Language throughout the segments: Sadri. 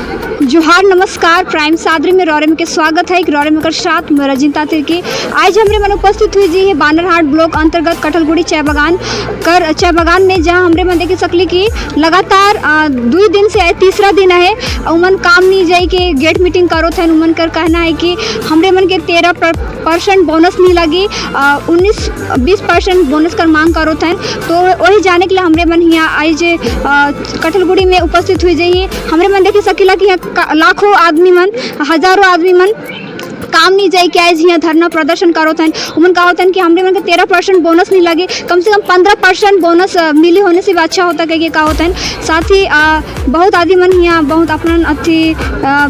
जोहार, नमस्कार। प्राइम सादरी में रौरे में के स्वागत है। रौरे में कर साथ मैं रजिता तिर्की। आज हमरे मन उपस्थित हुई जी है बानरहाट ब्लॉक अंतर्गत कटहलगुड़ी चाय बागान कर चाय बागान में, जहां हमरे मन देख सकली कि लगातार 2 दिन से आए तीसरा दिन है उमन काम नहीं जाए के गेट मीटिंग करो थे। उमन कर कहना है कि हमरे मन के 13% बोनस नहीं लगी, 19-20% बोनस कर मांग करो थे। तो वही जाने के लिए हमरे मन यहाँ आज कटहलगुड़ी में उपस्थित हुई जाइए। हमरे मन देखे सकीला कि यहाँ लाखों आदमी मन, हजारों आदमी मन काम नहीं जाए के आज यहाँ धरना प्रदर्शन करो थन। उमन का होतन कि हमरे मन के 13% बोनस नहीं लगे, कम से कम 15% बोनस मिली होने से भी अच्छा होता के का होतन। साथ ही बहुत आदमी मन यहाँ बहुत अपन अथी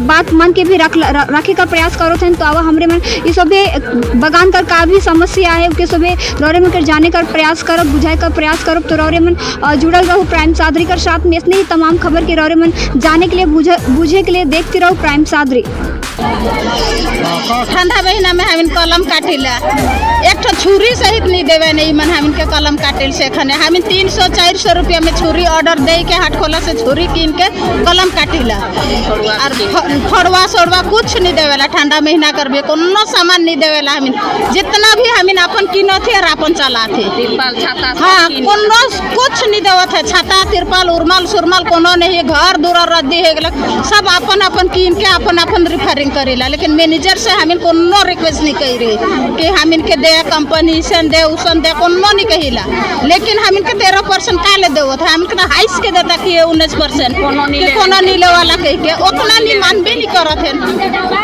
बात मन के भी रखे का प्रयास करो थन। तो अब हमरे मन ये सबे बगान कर का भी समस्या है, उके सबे रौरे मन कर जाने का प्रयास करब, बुझाए का प्रयास करब। तो रौरे मन जुड़ल रहो प्राइम सादरी कर साथ में। इसने ही तमाम खबर के रौरे मन जाने के लिए, बुझे बुझे के लिए देखते रहो प्राइम सादरी। ठंडा महीना में हमिन कलम काटिला, एक ठो छुरी सहित नहीं देवे नहीं मन हमिन के कलम काटिल से। खने हमिन 300-400 रुपया में छुरी ऑर्डर दे के हाटखोला से छुरी कीन के कलम काटिला और फड़वा सोड़वा कुछ नहीं देवेला। ठंडा महीना करबे कोनो सामान नहीं देवेला। हमिन जितना भी हमिन अपन किनो थे और अपन चलाथे। तिरपाल, छाता। हाँ, कोनो कुछ नहीं देवत है। छाता, तिरपाल, उरमाल सुरमाल कोनो नहीं। घर दूर रद्दी हो गेलक, सब अपन अपन कीन के अपन अपन रिपेयरिंग करेला। लेकिन मैनेजर से हमिन कोनो रिक्वेस्ट नहीं करी कि हमिन के दे कंपनी सन दे, उसन दे, कोनो नहीं कहिला। लेकिन हमिन के 13% का ले देवत है? हमिन के हाइस के देता कि 19% कि कोनो नहीं ले वाला कह के उतना नहीं मानबे नहीं करत है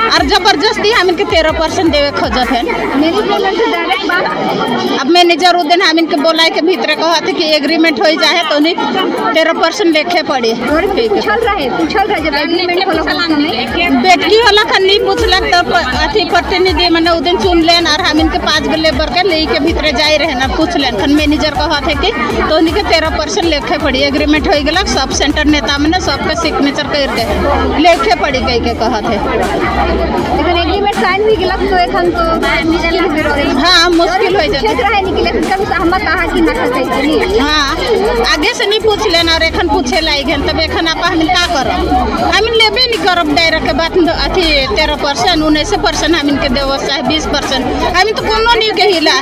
और जबरदस्ती हमिन के 13% देवे खोजत है। मैनेजमेंट से डायरेक्ट बात? अब मैनेजर उ दिन हमिन के बोलाए के भीतर कहत कि एग्रीमेंट हो जाए तो नहीं 13% लेखे पड़ी। और पूछल रहे जब एग्रीमेंट होला उस समय? बेटकी होला खन नहीं पूछलक तो अथी प्रतिनिधि मने उ दिन चुन लेन और हमिन के पांच गो लेबर के ले के भीतरे जाए रहे ना, पूछ लेन खन मैनेजर कहत है कि तो उन्हीं के 13% लेखे पड़ी, एग्रीमेंट हो गेलक, सब सेंटर नेता मने सबके सिग्नेचर कर के लेखे पड़ी कह के कहत है। लेकिन एग्रीमेंट साइन भी गेलक तो एखन तो मुश्किल हो रहे। हाँ, मुश्किल हो जाता। पूछत रहे नहीं कि लेकिन कभी सहमत कहाँ की ना सकते नहीं। हाँ, आगे से नहीं पूछ लेना और एखन पूछे लाइक हन, तब एखन आप हमिन का करब? हमिन लेबे नहीं करब डायरेक्ट के बात। अथी 13%, 19% हमिन के देवो, चाहे 20%, हमिन तो कोनो नहीं कहिला।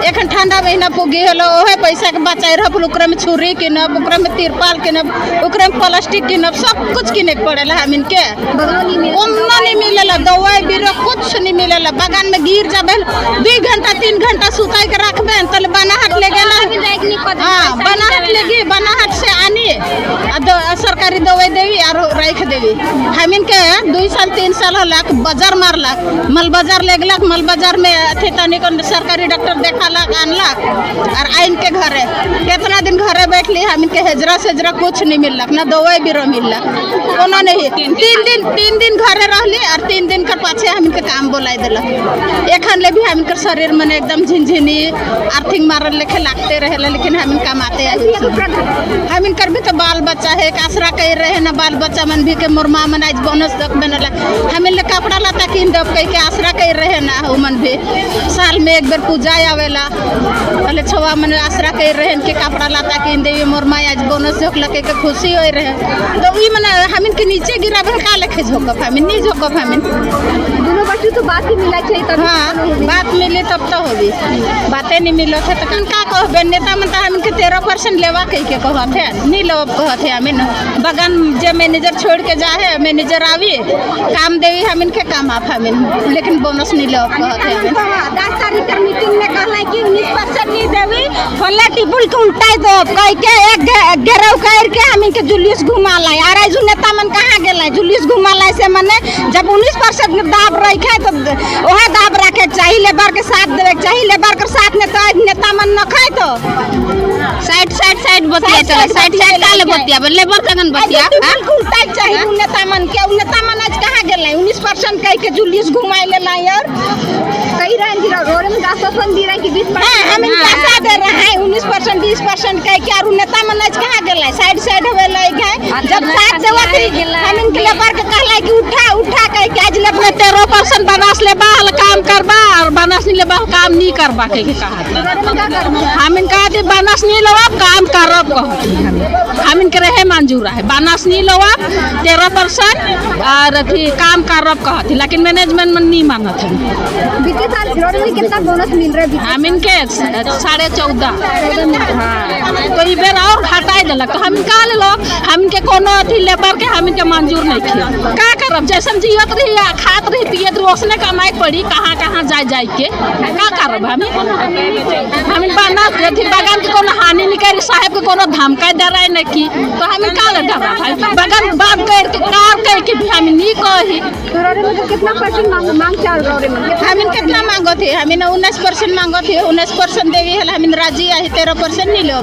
एखन ठंडा महीना पुगी होलो, ओहे पैसा के बचाए रह, ओकरा में छुरी किनब, ओकरा में तिरपाल किनब, ओकरा में प्लास्टिक किनब, सब कुछ किने के पड़ेला हमिन के। बगलो नहीं मिले। कोनो नहीं मिलेला, दवाई बीरो कुछ नहीं मिलेला। बागान में गिर जाबे, 2 घंटा 3 घंटा सुताई के रखबे तले बनाहट ले गेला। हाँ, बनाहट लेगी, बनाहट से आनी आ सरकारी दवाई देवी और राख देवी। हमिन के 2 साल 3 साल होलक, बाजार मारलक, मल बाजार ले गेलक। मल बाजार में अथी तनिक सरकारी डॉक्टर देखालक, आनलक और आइन के घरे कितना दिन घरे बैठली। हमिन के हेजरा सेजरा कुछ नहीं मिललक, ना दवाई बीरो मिललक, कोनो नहीं। 3 दिन 3 दिन घरे रहली और 3 दिन के पाछे हमिन के काम बोलाई देलक। एखन ले भी हमिन के शरीर में एकदम झिनझिनी, अर्थिंग मारल लेखे लागते रहेला, लेकिन हमिन कमाते हैं। हमिन कर भी तो बाल बच्चा है, एक आसरा कर रहे ना बाल बच्चा मन भी के मोर माँ मन आज बोनस तक बनेला, हमिन ले कपड़ा लता किन दब कह के आसरा कर रहे ना। मन भी साल में एक बेर पूजा आवेला, पहले छुआ मन आसरा कर रहे कि कपड़ा लता किन देवी, मोर माँ आज बोनस झोंकला के खुशी हो रहे। तो ई मने हमिन के नीचे गिराबे का लेखे झोंकब? हमिन नहीं झोंकब हमिन। दोनों बच्चों तो बात ही मिला चाहिए तब। हाँ, बात मिली तब तो होगी। बातें नहीं मिलत है तो का कहबे? नेता मन तो हमिन के 13% लेवा कह के कहत है, नहीं लेब कहत है हमिन। बगान जे मैनेजर छोड़ के जा है, मैनेजर आवी, काम देवी, हमिन के काम आप हमिन, लेकिन बोनस नहीं लेब कहत है हमिन। 10 तारीख के मीटिंग में कहला कि 19% नहीं देवी, फल्ला टेबुल के उल्टाई दो कह के एक घेराव कर के हमिन के जुलूस घुमा लाई। और आज नेता मन कहाँ गेलै? जुलूस घुमा लाई से मने जब 19% दाब रखे तो वह दाब रखे के चाहिए, लेबर के साथ देवे के चाहिए। लेबर के साथ ने तो आज नेता मन न खाए तो साइड साइड साइड बतिया चला, साइड साइड काले बतिया, लेबर संगन बतिया। बिल्कुल टाइट चाहिए उ नेता मन के। उ नेता मन आज कहाँ गेलै? 19% कह के जुलूस घुमाई ले लाई और कई दी रहे हैं कि रोरे में आश्वासन दी रहे हैं कि 20। हाँ, हम इनके आशा दे रहे हैं 19%, 20% कह के, और नेता मन आज कहाँ गेलै? साइड साइड होवे लग है। जब साथ देवत ही हम इनके लेबर के कहला कि उठा उठा कह के आज लेबर 13% बनास लेबा हल काम करबा और बनास नहीं लेबा हल काम नहीं करबा कह के कहा। रोरे में का करबा? हम इनका दी बनास नहीं लेवा काम करब कहती। हम इनके रहे मंजूर है, बनास नहीं लेवा 13% और अथी काम करब कहती, लेकिन मैनेजमेंट में नहीं मानत है। बीते साल रोरे में कितना बोनस मिल रहा है बीते? हम इनके 14.5। हाँ, तो ई बेर और घटाई देलक तो हम का लेलो? हम इनके कोनो अथी लेबर के हम इनके मंजूर नहीं किया। का करब? जैसन जियत रही आ खात रही पियत रही, उसने कमाई पड़ी कहाँ कहाँ जाय जाय के। का करब हम? हम बना अथी बागान के कोनो हानि नहीं करी, साहेब के कोनो धमकाई डराई नहीं की, तो हम का ले डरा भाई? बागान बात कर के कार कर के भी हम नहीं कही। तो रोरे में कितना परसेंट मांग मांग चाल रोरे में? हम इन कितना मांगो थे? हम इन 19% मांगो थे। 19% देवी हल हम इन राजी है, 13% नहीं लो।